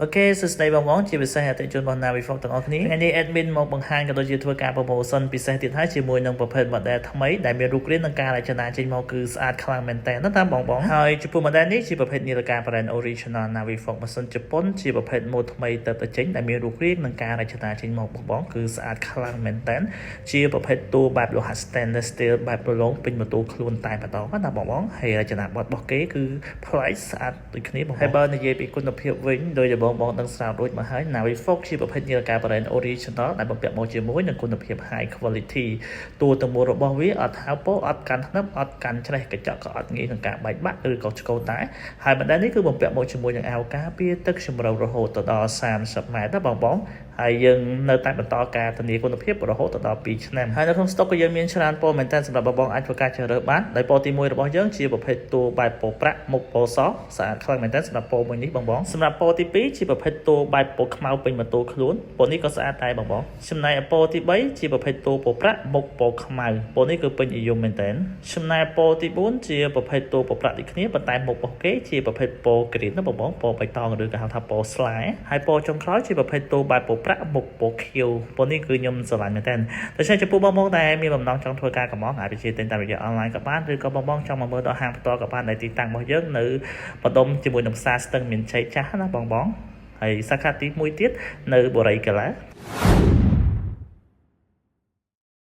OK សួស្តីបងប្អូនជាពិសេសអតិថិជនរបស់ Naviforce ទាំងអស់គ្នាថ្ងៃនេះ admin មកបង្ហាញក៏ដូចជាធ្វើការ promotion ពិសេសទៀតហើយជាមួយនឹងប្រភេទ model ថ្មីដែលមានរូបរាងនិងការរចនាចេញមកគឺស្អាតខ្លាំងមែនតើណាតាមបងបងហើយចំពោះ model នេះជាប្រភេទនាឡិកា brand original Naviforce ម៉ាស៊ីនជប៉ុនជាប្រភេទម៉ូដថ្មីទៅតែចេញដែលមានរូបរាងនិងការរចនាចេញមកបងបងគឺស្អាតខ្លាំងមែនតើជាប្រភេទតួបែបលោហៈ stainless steel បែបប្រឡងពេញម៉ូតូខ្លួនតែម្ដងណាបងបងហើយរចនាបថរបស់គេគឺប្លែកស្អាតដូចគ្នាបងហើយបើនិយាយពីគុណភាពវិញដោយដែលបងបងដឹងស្រាប់រួចមកហើយ Naviforce ជាប្រភេទនាឡិកា brand original ដែលបំពាក់មកជាមួយនឹងគុណភាព high quality តួទាំងមូលរបស់វាអត់ហើពោអត់កាន់ធ្នឹមអត់កាន់ច្រេះកញ្ចក់ក៏អត់ងាយក្នុងការបែកបាក់ឬក៏ឆ្កូតដែរហើយបណ្ដានេះគឺបំពាក់មកជាមួយនឹងអាវការពារទឹកជម្រៅរហូតទៅដល់30ម៉ែត្រណាបងបងហើយយើងនៅតែបន្តការធានាគុណភាពរហូតទៅដល់2ឆ្នាំហើយនៅក្នុង stock ក៏យើងមានច្រើនពណ៌មែនទែនសម្រាប់បងបងអាចធ្វើការជ្រើសរើសបានដោយពណ៌ទី1របស់យើងជាប្រភេទតួបែបពណ៌ប្រាក់មុខពណ៌សស្អាតខ្លាំងមែនទែនសម្រាប់ពណ៌មួយនេះបងបងសម្រាប់ពណ៌ទី2ជាប្រភេទតួបែបពណ៌ខ្មៅពេញម៉ូតូខ្លួនពណ៌នេះក៏ស្អាតដែរបងបងចំណែកពណ៌ទី3ជាប្រភេទតួពណ៌ប្រាក់មុខពណ៌ខ្មៅពណ៌នេះគឺពេញនិយមមែនទែនចំណែកពណ៌ទី4ជាប្រភេទតួពណ៌ប្រាក់ដូចគ្នាប៉ុន្តែមុខរបស់គេជាប្រភេទពណ៌ green ណាបងបងពណ៌បៃតងឬក៏ហៅថាពណ៌ស្លែហើយពណ៌ចុងក្រោយជាប្រភេទតួបែបពណ៌ប្រាក់មុខពណ៌ខៀវពណ៌នេះគឺខ្ញុំស្រឡាញ់មែនទែនដូច្នេះចំពោះបងបងដែលមានបំណងចង់ធ្វើការកម្មង់អាចបញ្ជាទិញតាមរយៈអនឡាញក៏បានឬក៏បងបងចង់មកមើលដល់ហាងផ្ទាល់ក៏បានដែលទីតាំងរបស់យើងនៅម្ដុំជាមួយនឹងផ្សារស្ទឹងមានជ័យចាស់ណាបងបងហើយសាខាទី1ទៀតនៅបូរីកាឡា។